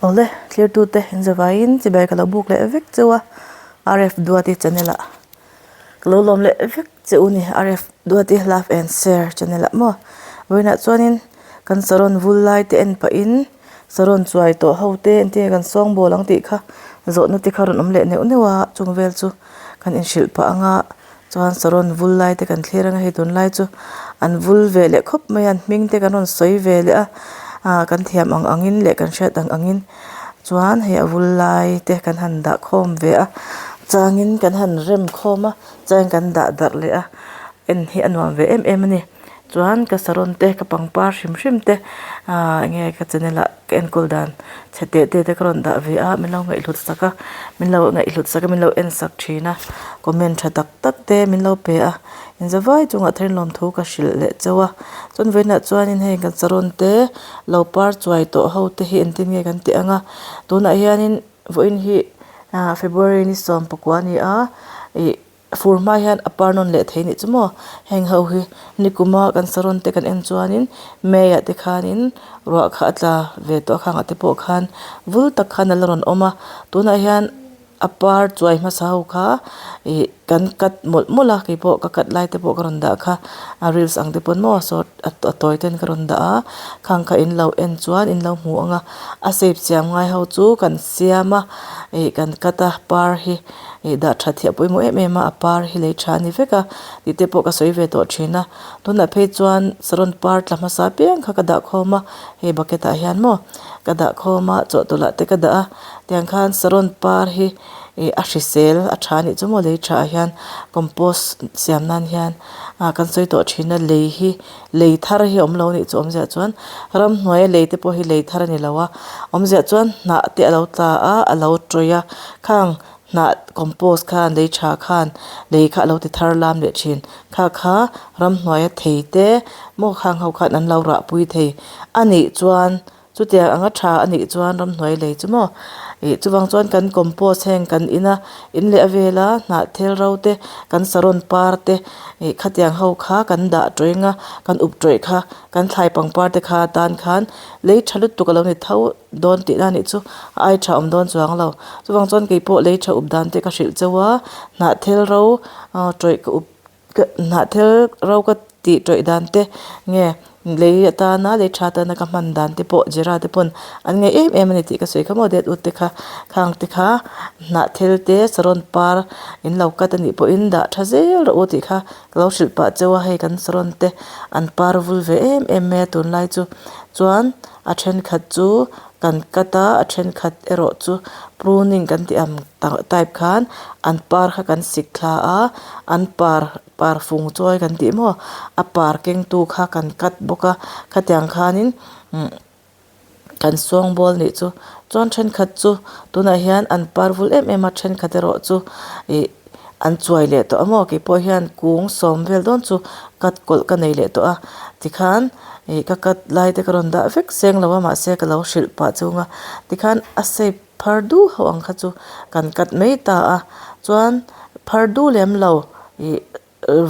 Awle, thlirtute inzavaiin chibai ka lo buk leh vek cheu a, RF Duati channel ah ka lo lawm leh vek che u ni, RF Duati Love and Share channel ah maw. Vawiinah chuanin kan saron vul lai te en pahin saron chuai tawh ho te engtin nge kan sawngbawl ang tih kha zawhna te kha rawn awm leh neuh neuh a, chung vel chu kan inhrilh pah ang a. Chuan saron vul lai te kan thlir anga hei tunlai chu an vul ve leh khawp mai a an hming te kan rawn sawi ve leh a ah kan thiam ang ang in leh kan hriat ang ang in chuan hei a vul lai te kan han dah khawm ve a changin kan han rem khawm a chuan kan dah darh leh a en hi a nuam ve em em a ni chuan ka saron te ka pangpar hrim hrim te ah enge ka channel ah ka enkawl dan chhe teh teh te ka rawn dah ve a min lo ngaihhlut sak a min lo ngaihhlut sak a min lo en sak thin a comment tha tak tak te min lo pe a inzavai chungah thar in lawmthu ka hrilh leh chauh a chuan vawiinah chuanin hei kan saron te lo par chuai tawh ho te hi engtin nge kan tih ang a tunah hianin vawiin hi ah february ni sawmpakua a ni a ih. Fur hma hian a par nawn leh thei nih chu maw heng ho hi nikuma kan saron te kan en chuanin May ah te khanin ruah kha a tla ve tawh a khangah te pawh khan vul tak khan a la rawn awm a tunah hian a par chuai hmasa ho kha ih kan cut mawlh mawlh a keipawh ka cut lai te pawh ka rawn dah kha a reels ang te pawn maw sawt a tawi ten ka rawn dah a khang kha in lo en chuan in lo hmu ang a a shape siam ngai ho chu kan siam a ih kan cut a par hi. Ih dah that hi a pawimawh em em a a par hi lei tha a ni vek a tih te pawh ka sawi ve tawh thin a tunah phei chuan saron par tla hmasa apiang kha ka dah khawm a hei bucket ah hian maw ka dah khawm a chawhtawlh ah te ka dah a tiang khan saron par hi ih a hrisel a tha anih chu maw lei tha ah hian compost siam nan hian ah kan sawi tawh thin a lei hi lei thar hi a awm lo anih chu awmzia chuan ramhnuai a lei te pawh hi lei thar a ni lo a awmzia chuan hnah te a lo tla a a lo tawih a khang hnah compost khan lei tha khan lei kha a lo ti thar lam leh thin kha kha ramhnuai a thei te maw khang ho khan an lo rah pui thei a nih chuan. Chutiang anga tha a nih chuan ramhnuai lei chu maw ih chuvang chuan kan compost heng kan in a in leh a vela hnah thel ro te kan saron par te ih khatiang ho kha kan dah tawih a kan up tawih kha kan thlai pangpar te kha atan khan lei tha lutuk a lo ni tho dawn tih na nih chu a ai tha awm dawn chuang lo chuvang chuan keipawh lei tha up dan te ka hrilh chauh a hnah thel ro tawih ka up. Ka hnah thil ro ka tih tawih dan te nge lei atana lei tha atana ka hman dan te pawh Jera te pawn an ngaih em em a ni tih ka sawi kha maw det ut te kha khang te kha hnah thil te saron par in lo cut a nih pawhin dah tha zel rawh u tih kha ka lo hrilh pah cheu a hei kan saron te an par vul ve em em mai a tunlai chu chuan a thenkhat chu kan cut a a thenkhat erawh chu pruning kan tih ang type khan an par kha kan sik thla a an par par fung chawi kan tih maw a par keng tu kha kan cut bawk a khatiang khanin umm kan sawngbawl nih chu chuan thenkhat chu tunah hian an par vul em em a thenkhat erawh chu ih an chuai leh tawh a maw keipawh hian kung sawm vel dawn chu cut kawlh ka nei leh tawh a tikhan ih ka cut lai te ka rawn dah vek seng lo a mahse ka lo hrilh pah chung a tikhan a shape phar duh ho ang kha chu kan cut mai ta a chuan phar duh lem lo ih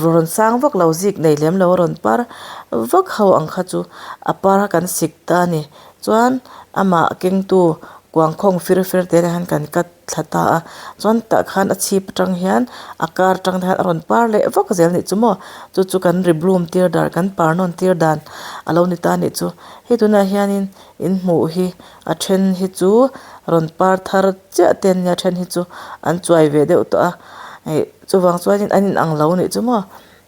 rawn sang vak lo zik nei lem lo a rawn par vak ho ang kha chu a par a kan sik ta a ni chuan amah kengtu kuangkhawng fir fer te nen khan kan cut thla ta a chuan tah khan a chhip atang hian a kar atang te hian a rawn par leh vak zel anih chu maw chu chu kan ri bloom tir dan kan par nawn tir dan a lo ni ta anih chu hei tunah hianin in hmuh hi a then hi chu rawn par thar chiah te an nia a then hi chu an chuai ve deuh tawh a ih chuvang chuanin an inang lo anih chu maw.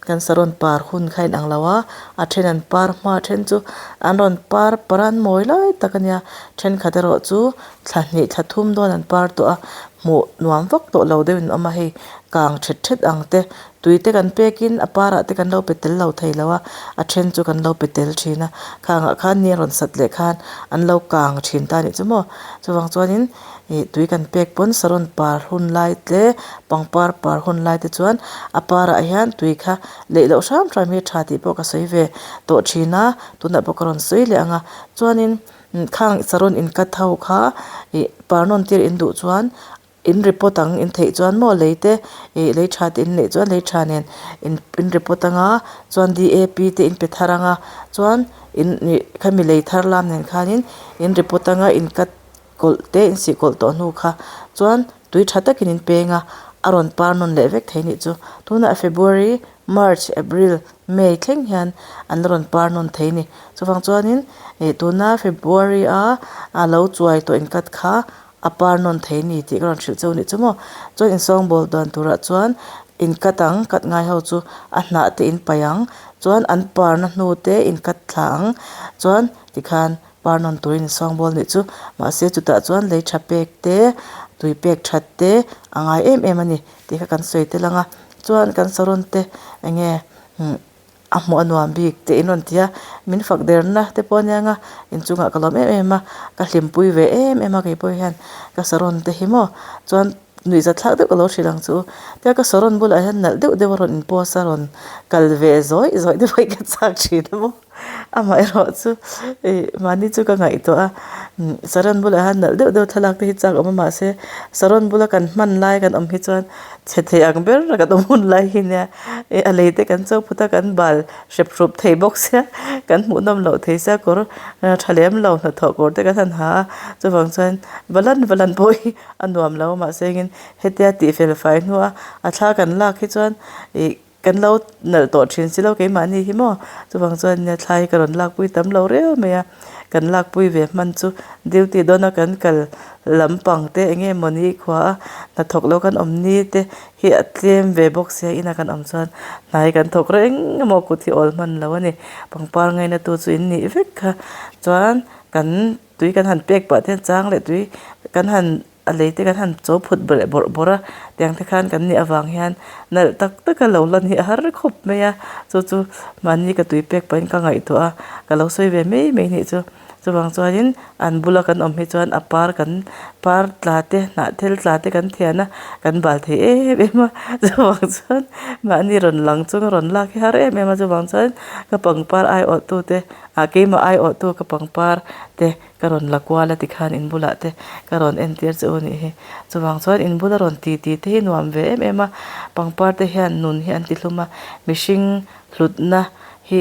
Kan saron par hun kha a inang lo a, a then an par hma a then chu an rawn par par a an mawi lai tak a nia thenkhat erawh chu thla hnih thla thum dawn an par tawh a hmuh nuam vak tawh lo deuhin an awm a hei kang thet thet ang te tui te kan pekin a parah te kan lo pe tel lo thei lo a a then chu kan lo pe tel thin a khangah khan ni a rawn sat leh khan an lo kang thin ta a nih chu maw chuvang chuanin. Ih tui kan pek pawn saron par hun lai te pangpar par hun lai te chuan a parah hian tui kha leih loh hram hram hi a tha tih pawh ka sawi ve tawh thin a tunah pawh ka rawn sawi leh ang a chuanin khang saron in cut ho kha ih par nawn tir in duh chuan in report ang in theih chuan maw lei te ih lei tha te in neih chuan lei tha nen in in report ang a chuan D A P te in pe thar ang a chuan in ih khami lei thar lam nen khanin in report ang a in cut. kawlh te in sih kawlh tawh hnu kha chuan tui tha takin in peng a a rawn par nawn leh vek thei nih chu tunah February March April May thleng hian an la rawn par nawn thei a ni chuvang chuanin ih tuna February a a lo chuai tawh in cut kha a par nawn thei a ni tih ka rawn hrilh cheu nih chu maw chuan insawngbawl dan turah chuan in cut ang cut ngai ho chu a hnah te in paih ang chuan an parna hnu te in cut thla ang chuan tikhan par nawn turin insawngbawl nih chu mahse chutah chuan lei tha pek te tui pek that te a ngai em em a ni tih kha kan sawi tel ang a chuan kan saron te eng nge umm a hmuh a nuam bik tih in rawn ti a min fak derna te pawh a nia nga inchungah ka lawm em em a ka hlimpui ve em em a keipawh hian ka saron te hi maw chuan nuih zat thlak deuh ka lo hrilh ang chu tia ka saron bulah hian nalh deuh deuh a rawn in post a rawn kal ve zawih zawih te pawh hi ka chak thin a maw. Amaherawh chu ih mahni chu ka ngaihtuah a saron bulah hian nalh deuh deuh thlalak te hi chak awm a mahse saron bula kan hman lai kan awm hi chuan chhe thei ang ber a kan awm hun lai hi nia ih a lei te kan cho phut a kan bal hrep hrup thei bawk sia kan hmuhnawm loh thei sia kawr tha lem lo hnathawh kawr te kan han ha a chuvang chuan va lan va lan pawh hi a nuam lo a mahse engin hetia tih fel fai hnua a thla kan lak hi chuan ih. Kan lo nalh tawh thin si lo keimahni hi maw? Chuvang chuan nia thlai hi ka rawn lakpui tam lo reu mai a, kan lakpui ve hman chu duty dawna kan kal lampang te eng nge mawni khua a hnathawk lo kan awm ni te hi a tlem ve bawk sia ina kan awm chuan hna hi kan thawk reng emaw kut hi awl hman lo a ni. Pangpar ngaina tu chu in nih vek kha chuan kan tui kan han pek pah te hian chang leh tui kan han. A lei te kan han chaw phut leh bawrh bawrh a tiang te khan kan nih avang hian nalh tak tak a lo lan hi a har khawp mai a chu chu mahni ka tui pek pahin ka ngaihtuah a ka lo sawi ve mai mai nih chu chuvang chuanin an bula kan awm hi chuan a par kan par tla te hnah thil tla te kan thian a kan bal thei em em a chuvang chuan mahni rawn lang chung a rawn lak hi har em em a chuvang chuan ka pangpar aiawh tu te ah keimah aiawh tu ka pangpar te. Ka rawn la kual a tikhan in bulah te ka rawn entir che u nih hi. Chuvang chuan in bula rawn ti ti te hi nuam ve em em a, pangpar te hian nun hi an ti hlum a, mihring hlutna hi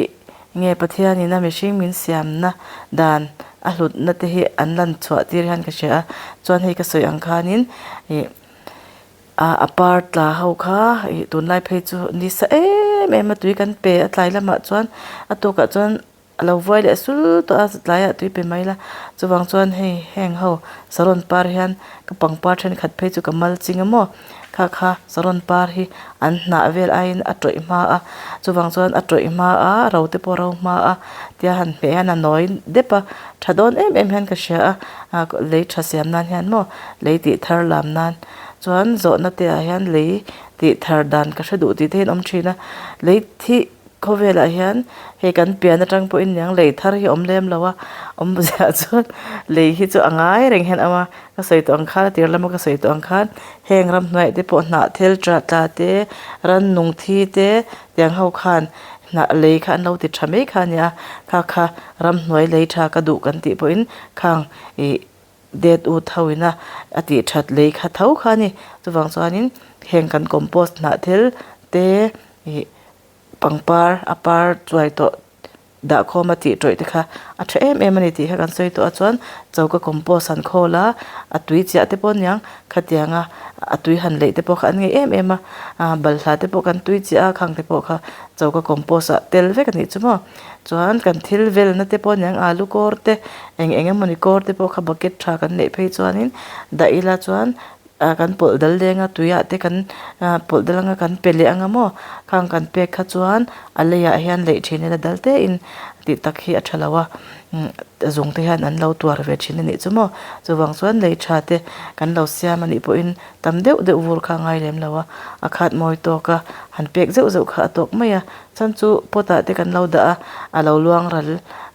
nge Pathianin a mihring min siamna dan a hlutna te hi an lan chhuah tir hian ka hria a, chuan hei ka sawi ang khanin ih a par tla ho kha ih tunlai phei chu nisa em em a tui kan pe a tlai lamah chuan a tukah chuan. A lo vuai leh sul tawh a tlaiah tui pe mai la chuvang chuan hei heng ho saron par hian ka pangpar thenkhat phei chu ka mal ching a maw kha kha saron par hi an hnah vel aiin a tawih hma a chuvang chuan a tawih hma a ro te pawh a ro hma a tia han hmeh hian a nawi dep a tha dawn em em hian ka hria a ah lei tha siam nan hian maw lei tih thar lam nan chuan zawhna te ah hian lei tih thar dan ka hre duh tih te hi an awm thin a lei thih. Khawvelah hian hei kan pian atang pawhin niang lei thar hi a awm lem lo a, awm ziah chuan lei hi chu a ngai reng hian a awm a, ka sawi tawh ang khan a tir lama ka sawi tawh ang khan heng ramhnuai te pawh hnah thil tah tla te rannung thi te tiang ho khan hnah lei kha an lo ti tha mai kha a nia kha kha ramhnuai lei tha ka duh kan tih pawhin khang ih det ut ho ina a tih that lei kha tho kha a ni chuvang chuanin heng kan compost hnah thil te ih. Pangpar a par chuai tawh dah khawm a tih tawih te kha a tha em em a ni tih kha kan sawi tawh a chuan choka compost han khawl a a tui chiah te pawh aniang khatiang a a tui han leih te pawh kha an ngei em em a ah balhla te pawh kan tui chiah a khang te pawh kha choka compost ah tel vek a nih chu maw chuan kan thil velna te pawh aniang alu kawr te eng eng emawni kawr te pawh kha bucket tha kan neih phei chuanin dah ila chuan. ah kan pawlh dal leng a tuiah te kan ah pawlh dal anga kan pe leh anga maw khang kan pek kha chuan a leiah hian leih thin ila dal te in tih tak hi a tha lo a umm zung te hian an lo tuar ve thin a nih chu maw chuvang chuan lei tha te kan lo siam a nih pawhin tam deuh deuh vur kha a ngai lem lo a a khat mawi tawk a han pek zeuh zeuh kha a tawk mai a chuan chu pot ah te kan lo dah a a lo luang ral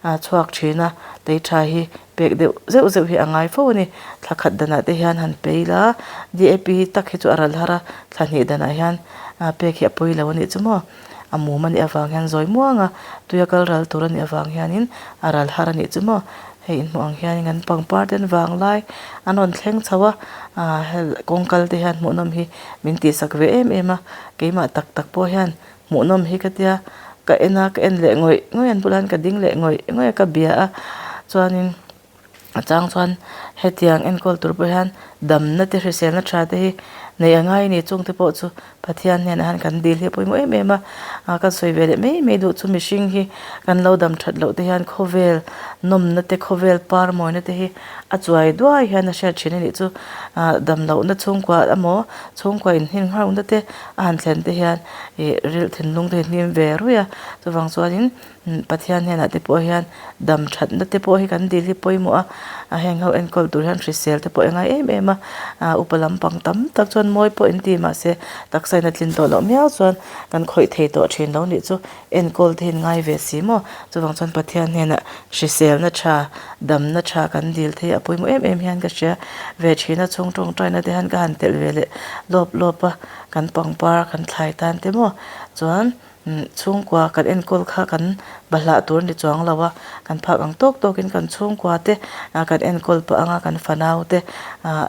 ah chhuak thin a lei tha hi. Pek deuh zeuh zeuh hi a ngai fo a ni. Thla khat danah te hian han pe ila, DAP tak hi chu a ral har a, thla hnih danah hian pek hi a pawi lo a nih chu maw. A mum a nih avang hian zawi muang a, tuia kal ral tur a nih avang hianin a ral har a nih chu maw. Hei inhmuh ang hianin an pangpar ten vanglai an rawn thleng chho a, hel kawng kal te hian hmuhnawm hi min tihsak ve em em a, keimah tak tak pawh hian Hmuhnawm hi ka tia, ka en a, ka en leh ngawih ngawih an bulah hian ka ding leh ngawih ngawih a, ka bia a, chuanin A chang chuan hetiang enkawl tur pawh hian damna te hriselna tha te hi neih a ngai a ni chung te pawh chu Pathian hnenah hian kan dil hi a pawimawh em em a, ah kan sawi ve leh mai mai duh chu mihring hi kan lo dam that loh te hian khawvel nawmna te khawvel par mawina te hi a chuai duai hian a hriat thin a nih chu ah dam lohna chhungkua emaw chhungkua inhnim nghauhna te a han thlen te hian ih rilh thinlung te hi hnim ve ruih a chuvang chuanin Pathian hnenah te pawh hian dam thatna te pawh hi kan dil hi pawimawh a, a heng ho enkawl tur hian hrisel te pawh a ngai em em a, ah upa lampang tam tak chuan mawi pawh in ti mahse taksa in a tlin tawh loh miau chuan kan khawih thei tawh thin lo nih chu enkawl te hi an ngai ve si maw chuvang chuan Pathian hnenah hriselna tha damna tha kan dil thei a pawimawh em em hian ka hria ve thin a chhung tawngtaina te hian ka han telh ve leh lawp lawp a kan pangpar kan thlai tan te maw chuan. Chhungkua kan enkawl kha kan bahlah tur a ni chuang lo a, kan phak ang tawk tawkin kan chhungkua te kan enkawl pah ang a, kan fanau te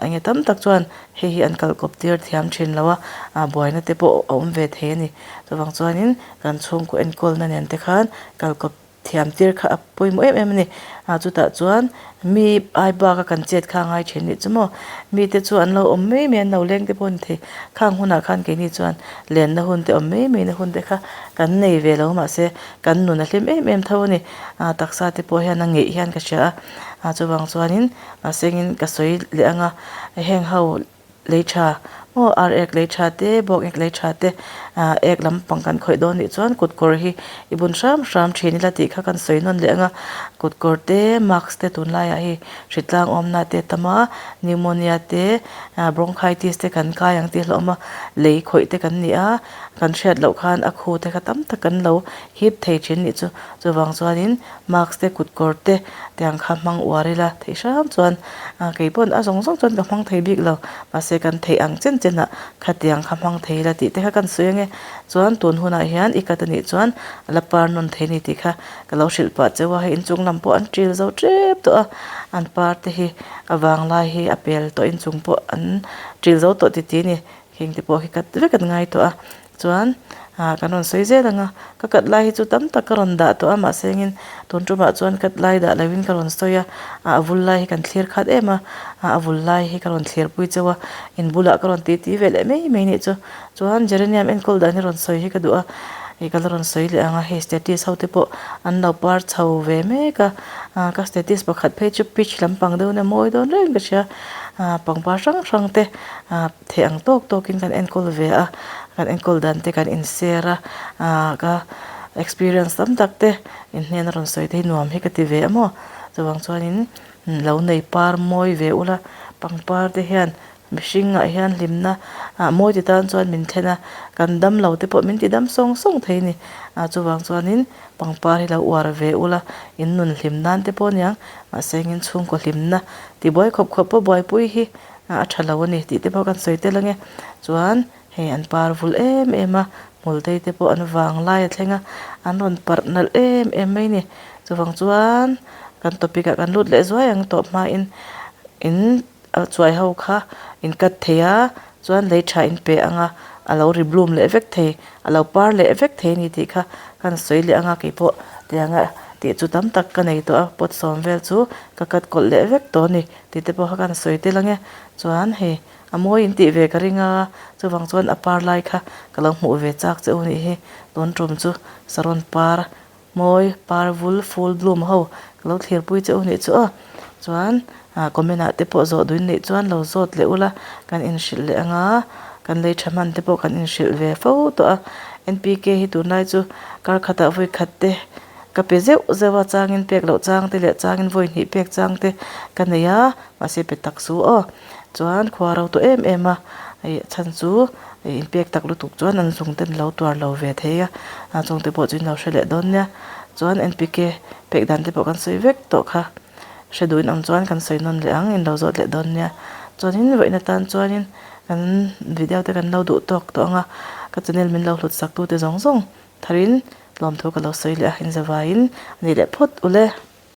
eng nge tam tak chuan hei hi an kalkawp tir thiam thin lo a, buaina te pawh a awm ve thei a ni. Chuvang chuanin kan chhungkaw enkawlna nen te khan kalkawp Thiam tir kha a pawimawh em em a ni. Ah chutah chuan mi ai bak a kan chet kha a ngai thin nih chu maw. Mite chu an lo awm mai mai a, an lo leng te pawh a ni thei. Khang hunah khan keini chuan lenna hun te awm mai mai na hun te kha kan nei ve lo mahse kan nun a hlim em em tho a ni. Ah taksa te pawh hian a ngeih hian ka hria a. Ah chuvang chuanin mahsengin ka sawi leh ang a, heng ho Lei tha maw ar ek lei tha te bawk ek lei tha te ah ek lampang kan khawih dawn nih chuan kut kawr hi i bun hram hram thin ila tih kha kan sawi nawn leh ang a kut kawr te mask te tunlaiah hei hritlang awmna te a tam a pneumonia te ah bronchitis te kan kai ang tih a hlauhawm a lei khawih te kan ni a kan hriat loh khan a khu te kha tam tak kan lo hip thei thin nih chu chuvang chuanin mask te kut kawr te tiang kha hmang uar ila theih hram chuan ah kei pawn a zawng zawng chuan ka hmang thei bik lo mahse kan theih ang chen chen ah khatiang kha hmang thei ila tih te kha kan sawi ange chuan tun hunah hian i cut anih chuan a la par nawn thei ani tih kha ka lo hrilh pah cheu a hei inchung lam pawh an ṭil zo ṭep tawh a an par te hi a vanglai hi a pel tawh inchung pawh an ṭil zo tawh ti ti a ni heng te pawh hi cut vek an ngai tawh a. Chuan ah kan rawn sawi zel ang a, ka cut lai hi chu tam tak ka rawn dah tawh a mahse engin tun tumah chuan cut lai dah lovin ka rawn sawi a, ah a vul lai hi kan thlir khat em a, ah a vul lai hi ka rawn thlir pui chauh a, in bulah ka rawn ti ti ve leh mai mai nih chu. Chuan geranium enkawl dan hi rawn sawi hi ka duh a, ih ka la rawn sawi leh ang a, hei status ho te pawh an lo par chho ve mek a, ah ka status pakhat phei chu peach lampang deuh in a mawi dawn reng ka hria, ah pangpar hrang hrang te ah. Theih ang tawk tawkin kan enkawl ve a, kan enkawl dan te kan inser a, aah ka experience tam tak te in hnena rawn sawi te hi nuam hi ka ti ve a maw. Chuvang chuanin lo nei par mawi ve ula, pangpar te hian mihringah hian hlimna ah mawi ti tan chuan min thlen a, kan dam lo te pawh min ti dam sawng sawng thei a ni. Ah chuvang chuanin pangpar hi lo uar ve ula, in nun hlim nan te pawh aniang, mahse engin chhungkaw hlimna tibuai khawp khawp pawh buaipui hi a tha lo a ni tih te pawh kan sawi tel ange chuan hei an par vul em em a hmul te te pawh an vang lai a thleng a an rawn parh nalh em em mai a ni chuvang chuan kan topic ah kan lut leh zuai ang tawh hmain in chuai ho kha in cut thei a chuan lei tha in pe ang a a lo ri bloom leh vek thei a lo par leh vek thei a ni tih kha kan sawi leh ang a keipawh tianga tih chu tam tak ka nei tawh a pot sawm vel chu ka cut kawlh leh vek tawh a ni. Tih te pawh kha kan sawi tel ange chuan hei a mawi in tih ve ka ring a chuvang chuan a par lai kha ka lo hmuh ve chak che u nih hi tun tum chu saron par mawi par vul full bloom ho ka lo thlir pui che u nih chu aw chuan ah comment ah te pawh zawh duin neih chuan lo zawt leh ula kan inhrilh leh anga kan lei tha hman te pawh kan inhrilh ve fo tawh a N_P_K hi tunlai chu kar khatah vawi khat te. Ka pe zeuh zeuh a, changin pek loh chang te leh changin vawi hnih pek chang te ka nei a, mahse pe tak su aw. Chuan khua ro tawh em em a, ih chhan chu ih inpek tak lutuk chuan an zung ten lo tuar lo ve thei a, a chung te pawh chu in lo hre leh dawn nia. Chuan N_P_K pek dan te pawh kan sawi vek tawh kha, hre duhin awm chuan kan sawi nawn leh ang, in lo zawt leh dawn nia. Chuanin vawiin atan chuanin kan video te kan lo duh tawk tawh ang a, ka channel min lo hlut sak tu te zawng zawng tharin Tlawmthu ka lo sawi leh a, inzavaiin a ni leh phawt ule.